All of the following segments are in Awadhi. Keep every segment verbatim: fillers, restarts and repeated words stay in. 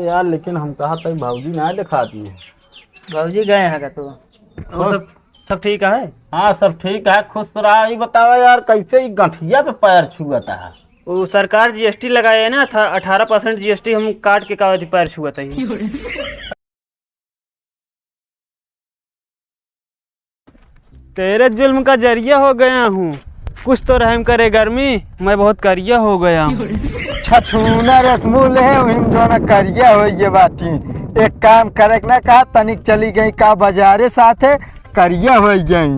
यार, लेकिन हम कहा तई भौजी ना दिखाती है। भौजी गए हैं का तू? और खुश? सब, सब ठीक है? हाँ, सब ठीक है। खुश तो रहा। ये बतावा यार, कैसे ये गठिया पे पैर छुअता है? वो सरकार जीएसटी लगाए है ना, था, अठारह परसेंट जीएसटी हम काट के का पैर छुअता ही। तेरे जुल्म का जरिया हो गया हूँ, कुछ तो रहम करे गर्मी, मैं बहुत करिया हो गया हूँ। छछूना रसमूल है, उहिम जो ना करिया हो गए बाटी। एक काम करे के ना कहा, तनिक चली गई का बाजारे साथे, करिया हो गई।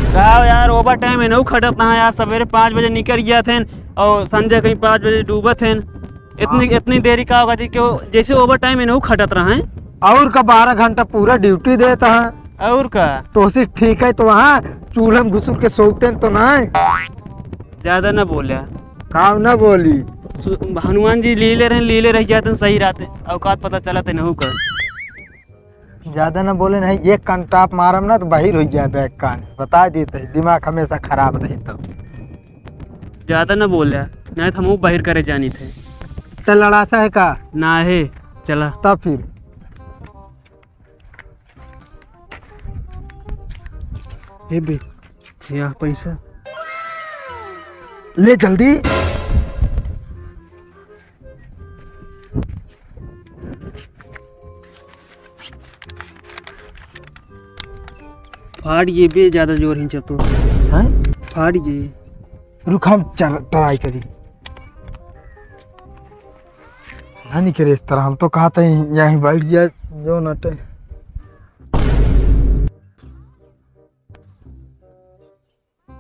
का यार, ओवर टाइम इनहू खटत ना है यार, सवेरे पाँच बजे निकल गया थे और संझा कहीं पाँच बजे डूबत हैं। इतनी, हाँ। इतनी देरी का होगा जी, क्यों जैसे ओवर टाइम इनहू खटत रहा है। और का बारह घंटा पूरा ड्यूटी देता है। और का? तो उसी ठीक है, तो वहाँ चूल्हे में घुसुर के सोते हैं तो ना। ज्यादा ना बोले। काम ना बोली। सु-, हनुमान जी लीले रहे, लीले रह जाते हैं सही रहते, औकात पता चला तो इनहू कर। ज्यादा ना बोले नहीं, एक कान टाप मारम ना तो बाहिर हो जाए बैग कान। बता देते हैं, दिमाग हमेशा खराब रही तो। ज्यादा ना बोल यार, नहीं तो हमहू बाहिर करे जानी थे। तो लड़ासा है का? ना है, चला। तब फिर? हे बे, यहाँ पैसा। ले जल्दी। फाड़ ये बे, ज्यादा जोर ही चतो। हैं? फाड़ ये। रुक, हम चल, ट्राई करी। ना निकले इस तरह, हम तो कहा था यहीं बैठ जाए, जो नटे।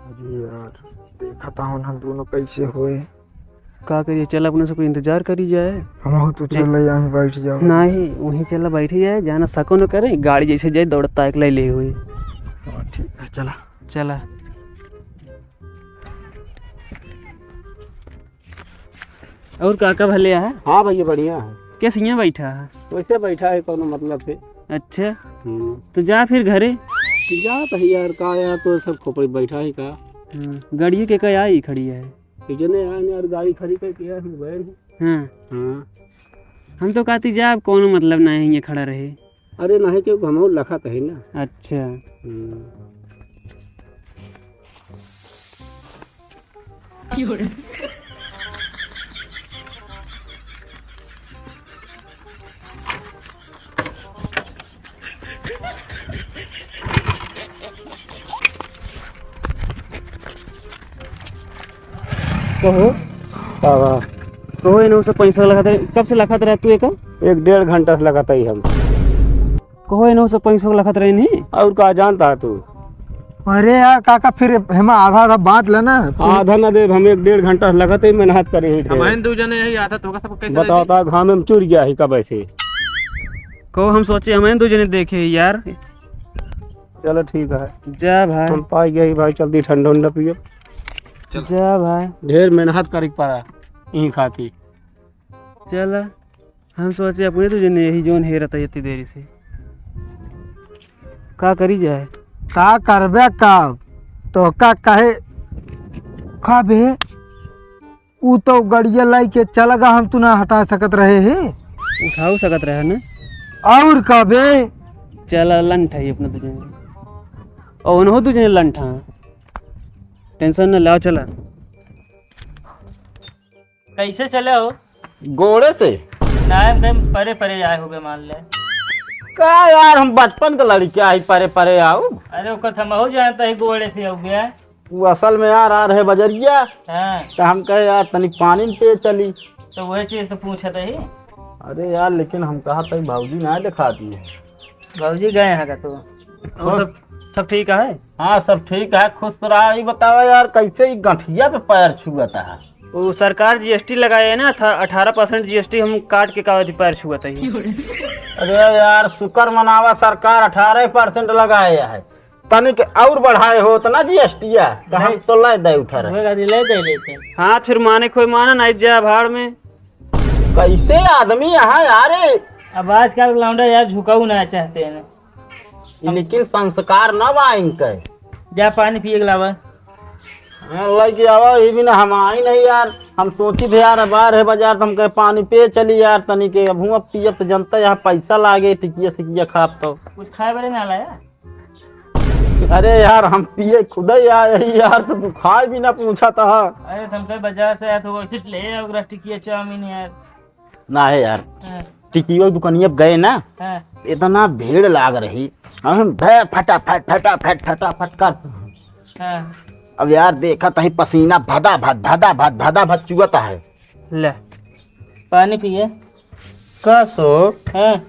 अरे यार, देखा था हम दोनों कैसे होए। का करिए, चल अपने से कोई इंतजार करी जाए। हम तो चल यहीं बैठ जाओ। नहीं, वहीं चला बैठी जाए, जाना सको न करे, गाड़ी जैसे जाए दौड़ता एक ले ले हुई। हाँ, ठीक है, चला। चला। और काका भले है? हाँ भैया, बढ़िया है। कैसे यहाँ बैठा है? वैसे बैठा है, कोनो मतलब से। अच्छा, हम्म। तो जा फिर घरे। जा तो यार, का यार, तो सब खोपड़ी बैठा है का? हाँ, गाड़ियों के का आई खड़ी है? तो जने यार, यार गाड़ी खड़ी करके यार, हम गए हैं। हाँ। हाँ। हम तो कहती जा, अब कोनो मतलब ना है ये खड़ा रहे। अरे नहीं, क्यों हम लखत है ना। अच्छा। हम्म। कहो। का बा? कहो, इन्हों से पैसा लखत रहे, कब से लखत रहे तू एक? एक डेढ़ घंटा से लखत ही हम। कहो, इन्हों से पैसा लखत रहे नहीं? और का जानता है तू? अरे यार काका, फिर हम आधा आधा बांट लेना। आधा ना देब, हम एक डेढ़ घंटा से लखत ही मेहनत करे ही थे। हम दो जने यही आधा धोखा सबको कैसे बताओ दे दी? ता घाम में चुर गया है कब ऐसे। कहो, हम सोचे हम दो जने देखे यार। चलो ठीक है। जा भाई। हम पाई गए भाई, जल्दी ठंडा उंडा पियो। चलो। जा भाई। ढेर मेहनत करे के पड़ा यहीं खातिर। चला, हम सोचे अपने तो जने यही जौन हेरत है इतनी देरी से। का करी जाए? का करबे का? तो का कहे खाबे? ऊ तो गड़िया लाई के चला गा, हम तू ना हटा सकत रहे हैं। उठाऊ सकत रहे ना। और का बे? चला लंठ है अपना दू जने। और उन्हों दू जने लंठ हैं। टेंशन ना लाओ, चला। कैसे चले हो? गोड़े से। ना, हम परे परे आए हो बे, मान ले। का यार, हम बचपन के लड़के आई, परे परे आऊ। अरे ओकर हम हो जानता है, गोड़े से हो गया। वो असल में यार आ रहे बजरिया, हाँ। तो हम कहे यार तनी पानी पे चली। तो वही चीज तो पूछत ही। अरे यार, लेकिन हम कहा तई भौजी ना दिखाती है। भौजी गए हैं का तू? और हाँ। सब, सब ठीक है? हाँ, सब ठीक है, खुश तो रहा। ये बतावा यार, कैसे ये गठिया पे पैर छुअता है? वो सरकार जीएसटी लगाए है ना, था अठारह परसेंट जीएसटी हम काट के का पैर छुअता ही। अरे यार, शुक्र मनावा, सरकार अठारह परसेंट लगाए है। तनिक और बढ़ाए होत ना जीएसटी, तो हम नहीं। तो ले दे उठा रहे। ले दे लेते। हाँ, फिर माने कोई माना नहीं, जा भाड़ में। कैसे आदमी यहाँ यार? अब आजकल लौंडा यार झुकाऊ ना चाहते हैं। लेकिन संस्कार ना बा इनके। जा पानी पिए के लावा। हाँ, लेके आवा, ये भी ना हम आई नहीं यार। हम सोची थे यार, अब आ रहे बाजार, तो हम कहे पानी पिए चली यार, तनी के अब हूँ अब पियब, तो जनता यहाँ पैसा लागे, टिकिया सिकिया खाब तो। कुछ खाए बड़े ना लाया? अरे यार, हम पिए खुदे आए ही यार, तो तू खाए भी ना पूछा था। अरे, तुमसे बाजार से आया तो वैसे ले आओ, ओकरा टिकिया चाउमीन यार। ना है यार, हाँ। टिकियो दुकानिया पे गए ना, हाँ। इतना भीड़ लाग रही, हम भे फटाफट, फटाफट, फटाफट कर। हाँ। अब यार, देखा तही पसीना भदा भद, भदा भद, भदा भद चुअता है। ले, पानी पिए। का सो? हाँ।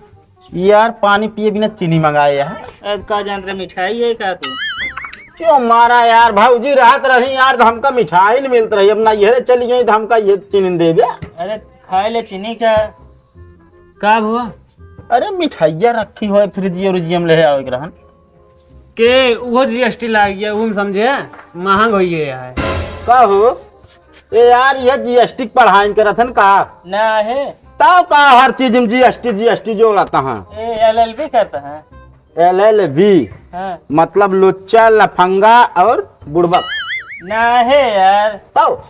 यार, पानी पिए बिना चीनी मंगाए है। अब का जान रहे, मिठाई है का तू? क्यों मारा यार, भौजी रहत रही यार, तो हमका मिठाई न मिलत रही। अब नैहरे चली गई, तो हमका ये चीनी दे दे। अरे, खाए ले चीनी का, का हुआ? अरे, मिठाइया रखी हो फ्रिजिया उरिजिया में ले आवे के रहन। के उहो जीएसटी लाग गया, वो समझे, महंग हो गया है। का हो? ए यार, ये जीएसटी के पढ़ाई करत हन का? ना है। तब का हर चीज में जीएसटी, जीएसटी जोड़त हैं? ए, एलएलबी करता है। एलएलबी? हाँ। मतलब लुच्चा, लफंगा और बुड़बक। ना है यार। तब?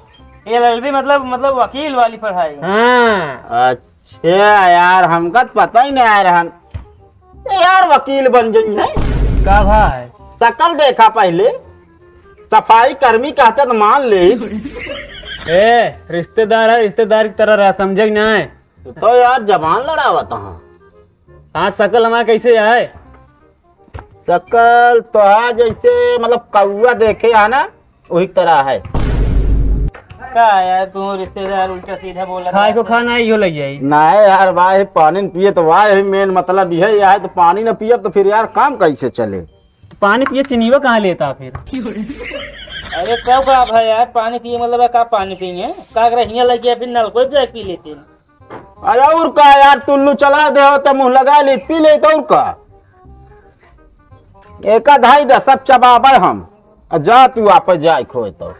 एलएलबी मतलब, मतलब वकील वाली पढ़ाई। हाँ। अच्छा यार, हमका तो पता ही नहीं आ रहा। ए यार, वकील बन जाई है। का भा है? शकल देखा पहले, सफाई कर्मी कहते तो मान ले। ए, रिश्तेदार है, रिश्तेदार की तरह रह, समझे कि नहीं? तो यार, जबान लड़ावत हाँ। हाँ, शकल हमारा कैसे है? शकल तो है जैसे, मतलब, कौआ देखे है ना, वही तरह है। का यार, तू रिश्तेदार उल्टा सीधा बोला खाए को था। खाना ही हो लग जाई। ना यार, वाह, पानी न पिए तो वाह, मेन मतलब यह है, तो पानी न पिए तो फिर यार, काम कैसे चले? तो पानी पिए, चिनीवा कहाँ लेता फिर? अरे, कब का भाई यार, पानी पिए मतलब का, पानी पिए? का करे, हियाँ लग गया, फिर नलको पे जाके पी लेते हैं। अरे और का यार, टुल्लू चला दे हो तो मुँह लगा ले, पी ले तो और का। एक आधाई दे, सब चबाबे हम। आ जा तू आपस जाए खोए तो।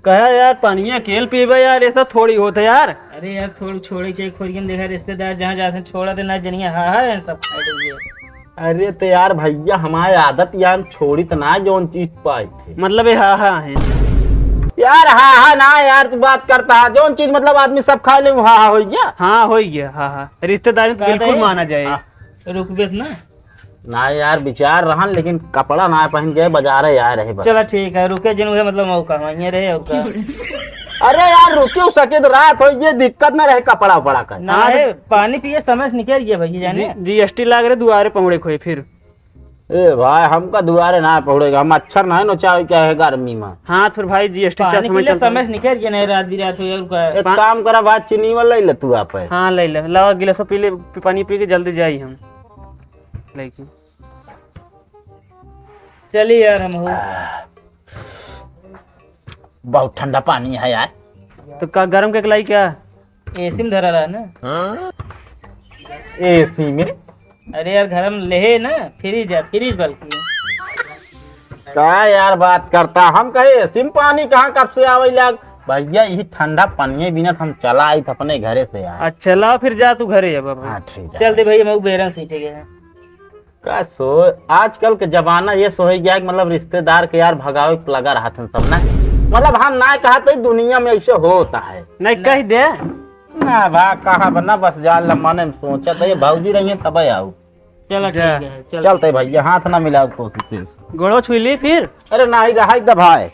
कहे यार, पनिया केल पीबे यार, ऐसा थोड़ी होत है यार। अरे यार, थोड़ी छोड़ी चाहिए, खोरियन देखा रिश्तेदार जहाँ जाते हैं, छोड़ा देना जनिया, हाँ, हाँ, इन सब खाए डूबे। अरे तो यार भैया, हमारे आदत यार छोड़ी तो ना, जौन चीज पाई थे। मतलब ये हाँ, हाँ है। यार हाँ, हाँ ना यार, तू बात करता है, जौन चीज मतलब आदमी सब खा ले, वो हाँ, हाँ हो गया। हाँ, हो गया, हाँ, हाँ। रिश्तेदारी तो का बिल्कुल रे? माना जाए। हाँ। रुकबे ना। ना यार, विचार रहन, लेकिन कपड़ा ना पहन के बाजारे आए रहे बस। चला ठीक है, रुके जिन उहे मतलब मौका मांगे रहे और का। अरे यार, रुके सके तो रात हो, ये दिक्कत ना रहे कपड़ा उपड़ा का। ना हाँ, है, पानी पिए समय से निकल गया भैया जाने। जी, जीएसटी लाग रहे दुआरे पहुड़े खोए फिर। ए भाई, हमका दुआरे ना पहुड़ेगा, हम मच्छर ना नोचावे क्या है गर्मी में। हाँ, फिर भाई जीएसटी पानी चश्मा पी ले, चलता समय है। से निकल गया, नहीं रात बिरात हो जाए उनका। एक पा- काम करा भाई, चीनी वाला ले ले तू आप है। हाँ, ले ले, लावा गिलास पी ले, पी-, पानी पी के जल्दी जाई हम। लेके। चलिए यार, हम हो। बहुत ठंडा पानी है यार। तो का गरम के लाई क्या? एसी में धरा रहा ना। एसी में? अरे यार, घर में लेहे ना, फ्रिज है, फ्रिज बल्कि। का यार बात करता, हम कहे एसी में पानी कहाँ कब से आवे लाग? भैया, यही ठंडा पानी बिना हम चला आई थे अपने घरे से यार। अच्छा, लाओ फिर जा तू घरे अब, अब। हाँ, ठीक है। चल दे भैया, मैं बेरंग सीटे गए हैं। का सो, आजकल के जमाना ये सो हो गया है कि मतलब रिश्तेदार के यार भगावे के लगा रहत हैं सब ना। मतलब हम ना कहा तो दुनिया में ऐसे होता है। नहीं, कह दे। ना भा, कहा बना, बस जान ला, मने में सोचा था, ये भौजी रही है तब आऊ। चलो, जा। ठीक है, चल। चलते भैया, हाथ ना मिलाओ कोशिश से। गोड़ो छुई ली फिर। अरे नहीं, रहा एकदम भाई।